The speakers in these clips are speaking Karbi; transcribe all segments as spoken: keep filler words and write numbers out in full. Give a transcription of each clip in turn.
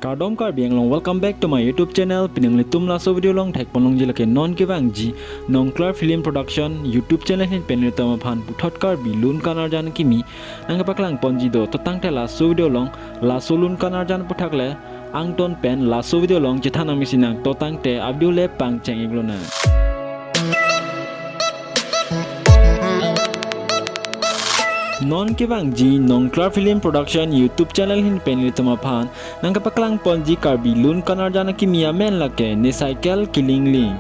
Kardom Karbi Anglong, welcome back to my YouTube channel. Pini nanglitum laso video along thekponlongji lake non kevangji Nongklar Film Production YouTube channel ahin pen ilitum aphan puthot Karbi Lun Kan Arjan Akimi nangkepaklangponji do. To tangte laso video along laso Lun Kan Arjan aputhak le angton pen laso video along chethan nangmesi nang. To tangte a-video le pangcheng-iklonang. Non kevangji Nongklar Film Production YouTube channel ahin pen ilitum aphan nangkepaklangponji Karbi Lun Kan Arjan Akimi amen lake Ne Cycle Kilingling.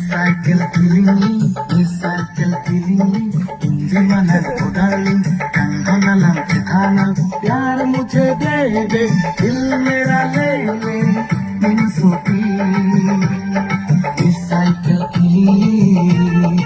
Cycle killing, cycle killing, Inji manan ko darling, kang hona lang kitana, pyar mujhe de de, dil mera le le, min suki, cycle killing.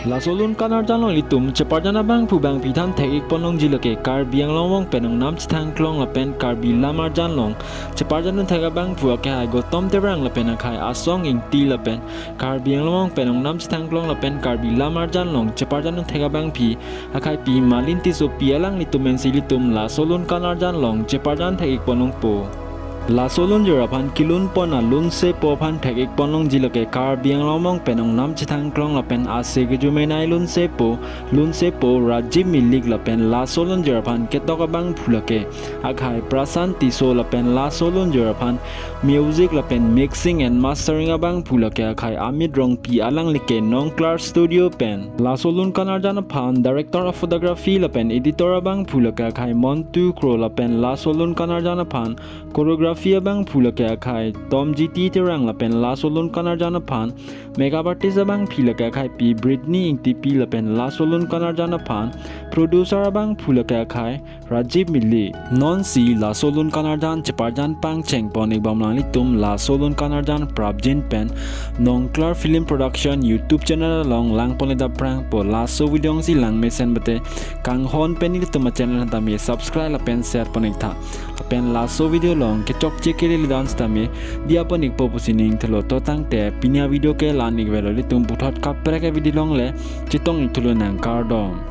Laso Lun Kan Arjan along ilitum cheparjan abangphu bangphi than thek-ikponlongji lake Karbi Anglong along pen ongnam chethangklong lapen Karbi Lam Arjan along cheparjan thek abangphu akhai Gautam Terang lapen akhai Asong Ingti lapen Karbi Anglong along pen ongnam chethangklong lapen Karbi Lam Arjan along cheparjan thek abangphi akhai Pi Malin Tissopi alanglitum ensi ilitum laso Lun Kan Arjan along cheparjan thek-ikponlongpo. Laso lunjir aphan kelunpon alunsepo aphan thek-ikponlongji lake Karbi Anglong along pen ongnam chethangklong lapen ase kejumenei lunsepo, lunsepo Rajiv Milik lapen laso lunjir aphan ketok abangphu lake akhai Prasant Tisso lapen laso lunjir aphan music lapen mixing and mastering abangphu lake akhai Amit Rongpi alangli ke Nongklar Studio pen. Laso Lun Kan Arjan aphan director of photography lapen editor abangphu lake akhai Montu Kro lapen laso Lun Kan Arjan aphan choreography abangphu lake akhai Tomjiti Terang lapen laso Lun Kan Arjan aphan makeup artist abangphi lake akhai Pi Britney Ingtipi lapen laso Lun Kan Arjan aphan producer abangphu lake akhai Rajiv Milik. Nonsi laso Lun Kan Arjan cheparjan pangchengpon-ikbom alanglitum laso Lun Kan Arjan prapjin pen Nongklar Film Production YouTube channel along langponledam aphrangpo. Laso video si langmesen bate kanghon pen ilitum a-channel tame subscribe lapen share pon-iktha. Lapen laso video along kechokche kele le dance tame diya pon-ikpo pusi ning thelo. To tangte pini a-video ke la-an-ikvelo, ilitum puthot kaprek a-video along le chetong-ikthulo nang, kardom.